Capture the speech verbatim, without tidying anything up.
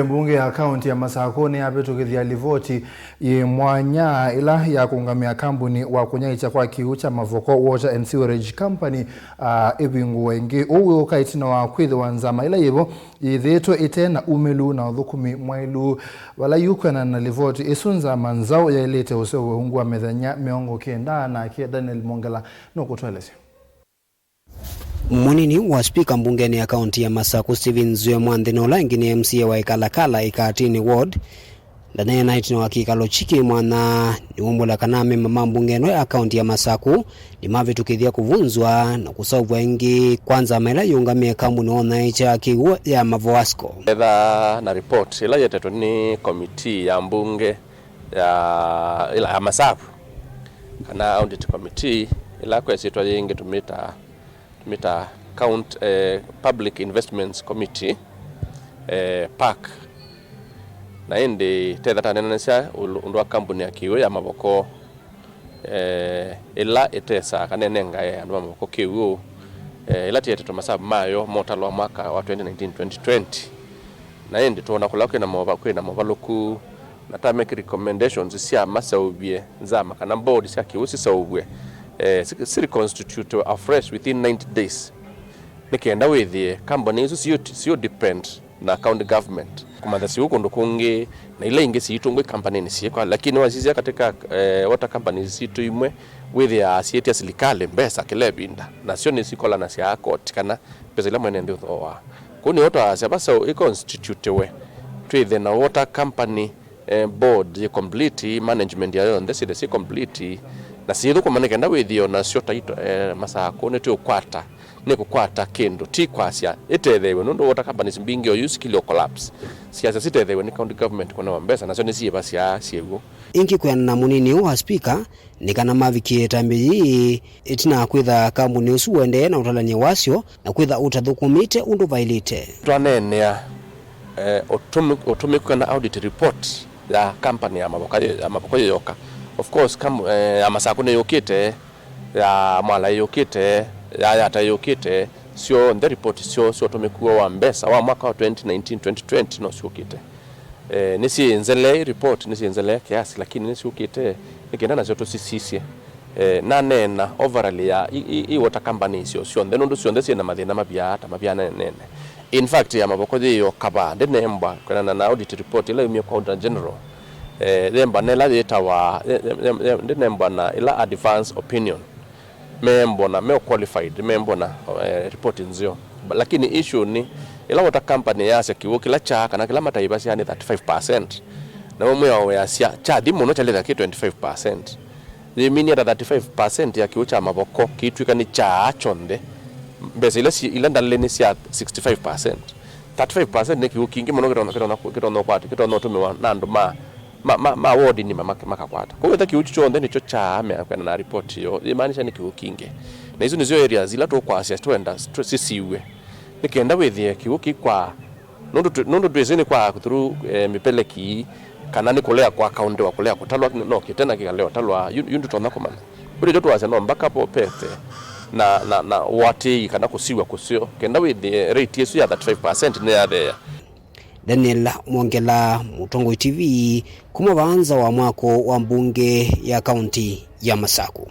Mbunge ya kaunti ya Masakũ nĩyavĩtũkĩthya livoti yĩ mwanya ĩla ya kũũngamĩa kambuni wa kũnyaĩĩkya kwa kĩw'ũ kya Mavoko Water and Sewerage Company, ah, ĩvingũwe ĩngĩ. Ũu wĩũka ĩtina wa kwĩthĩwa nzama ĩla yĩvo yĩthĩĩtwe ĩte na umĩlu na ũthũkũmi mwaĩlu. Vala yu kwĩanana na livoti ĩsu, nzama nzaũ yaĩlĩte ũseũvw'e ungu wa mĩthenya mĩongo kenda. Nake Daniel Mongela nũkũtũelesya. Mũnini wa spika mbungenĩ ya kaunti ya Masakũ, Stephen Nzue Mwanthi, na ũla ĩngĩ nĩ M C A wa Ikalakala Ikatini Ward, ndaneena ĩtina wa kĩkalo kĩ mwanya nĩwumbũla kana amemba ma mbunge ĩno ya kaunti ya Masakũ nĩmavĩtũkĩthya kũvunzwa na kũseũvw'a ĩngĩ kwa nzama ĩla yĩũngamĩe kambuni wa ũnyaĩĩkya kĩw'ũ ya Mavoasco. Etha na report ĩla yetetwe nĩ komiti ya mbunge ya, ĩla ya Masavu, kana audit committee, ĩla kwa ĩsyĩtwa yĩngĩ tũmĩtaa, tũmĩtaa count, eh, Public Investments Committee, eh, PAC. Na ĩndĩ tetha taneenanĩsya ũndũ wa kambuni ya kĩw'ũ ya Mavoko, eh, ĩla ĩtesaa kana ĩnengae andũ ma Mavoko kĩw'ũ, eh, ĩla tĩetetwe masavu mayo motalo wa mwaka wa twenty nineteen twenty twenty. Na ĩndĩ twona kũla kwĩna mova-, kwĩna movalũku, na ta make recommendations sya maseũvye nzama kana board sya kĩw'ũ siseũvw'e, eh, si, si reconstitute afresh within ninety days, nĩ kenda wĩthĩe company isu siũ, siũ depend na county government. Kũmantha siw'ũ kũndũ kũngĩ, na ila ingĩ siitũngwa ikampanĩnĩ syĩkwa, lakini wasisya katika, eh, water companies sitũ imwe, wĩthĩaa syĩtya silikalĩ mbesa kĩla ĩvinda, nasyo nĩsikolanasya koti kana mbesa ila mwene nthĩ ũthooaa. Kũu nĩvo twasya vasa ĩconstitutiwe, twĩthe na water company, eh, board yĩ complete, management yayo yonthe syĩthe syĩ complete, na siithũkũma nĩ kenda wĩthĩe o nasyo taito, eh, Masakũ nĩtũũkwata nĩkũkwata kĩndũ, ti kwasya ĩtetheew'e, nũndũ water companies mbingĩ oyu sikilio collapse. Siasya sitetheew'e nĩ county government kũnewa mbesa, nasyo nĩsiĩvasya syĩw'ũ. Ĩngĩ kwĩanana na mũnini ũũ wa spika, nĩ kana mavikie ĩtambya yĩĩ ĩtina wa kwĩtha kambuni ũsu ũendee na ũtalany'o wasyo na kwĩtha ũtathũkũmĩte ũndũ vaĩlĩte. Twaneenea, eh, ũtũmĩ-, ũtũmĩku kana audit report ya company ya Mavoko yĩ-, ya Mavoko yĩyoka. Of course, kam-, eh, ya Masakũ nĩyũkĩte, ya Mwala ĩyũkĩte, ya Yatta ĩyũkĩte, syonthe report syoo sya ũtũmĩku wa mbesa wa mwaka wa twenty nineteen, twenty twenty no syũkĩte. Eh, nĩsyĩnzelee report, nĩsyĩnzelee kiasi, lakini nĩsyũkĩte, nĩ kenda nasyo tũsisisye. Eh, naneena overall ya i, i, i water company isyo syonthe, nũndũ syonthe syĩna mathĩna mavyaa ta mavyanene. In fact, ya Mavoko yĩĩ o kavaa ndĩnembwa kwĩanana na audit report ĩla yumie kwa Auditor General, eh, yemba na ĩla yĩtawa, ye-, ye-, ye-, ye-, ndĩnembwa na ĩla advance opinion. Meembwa na me qualified, meembwa na, eh, report nzeo. Ba-, lakini issue nĩ, ĩla water company yaasya kĩw'ũ kĩla kyaa kana kĩla mataĩvasya nĩ thirty-five percent, na ũmwe wao weasya kyathi mũno kyalĩthya kĩ twenty-five percent. Yĩmini ata thirty-five percent ya kĩw'ũ kya Mavoko kĩitw'ĩka nĩ kyaa kyonthe, mbesa ila si-, ila ndalĩ nĩ sya sixty-five percent. Thirty-five percent nĩ kĩw'ũ kingĩ mũno kĩtonya, kĩtonya, kĩtonya ũkwata, kĩtonya ũtũmĩwa na andũ ma, ma, ma, ma ward nima mak-, makakwata. Kwoou ĩtha kĩw'ũ kyu kyonthe nĩkyo kyaa mea kwenda na report yo, yĩmaanisha nĩ kĩw'ũ kingĩ. Na isu nĩsyo areas ila tũkwasya twenda tũ-, sisiw'e. Nĩ kenda wĩthĩe kĩw'ũ kĩkwaa. Nũndũ twĩ-, nũndũ twĩsĩ nĩ kwa through, eh, mĩpeleki, kana nĩ kũlea kwa kaũndĩwa, kũlea kũtalwa, no kĩte na kĩkalea ũtalwa, yu, yu ndũtonya kũmanya. Ũndũ ĩtyo twasya no mbaka popete na, na, na ũatĩĩi kana kũsiw'a kũseo, kenda wĩthĩe rate ĩsu ya thirty-five percent nĩyatheea. Daniel Mwongela, Mũtongoi T V, kuma vaa nza wa mwako wa mbunge ya kaunti ya Masakũ.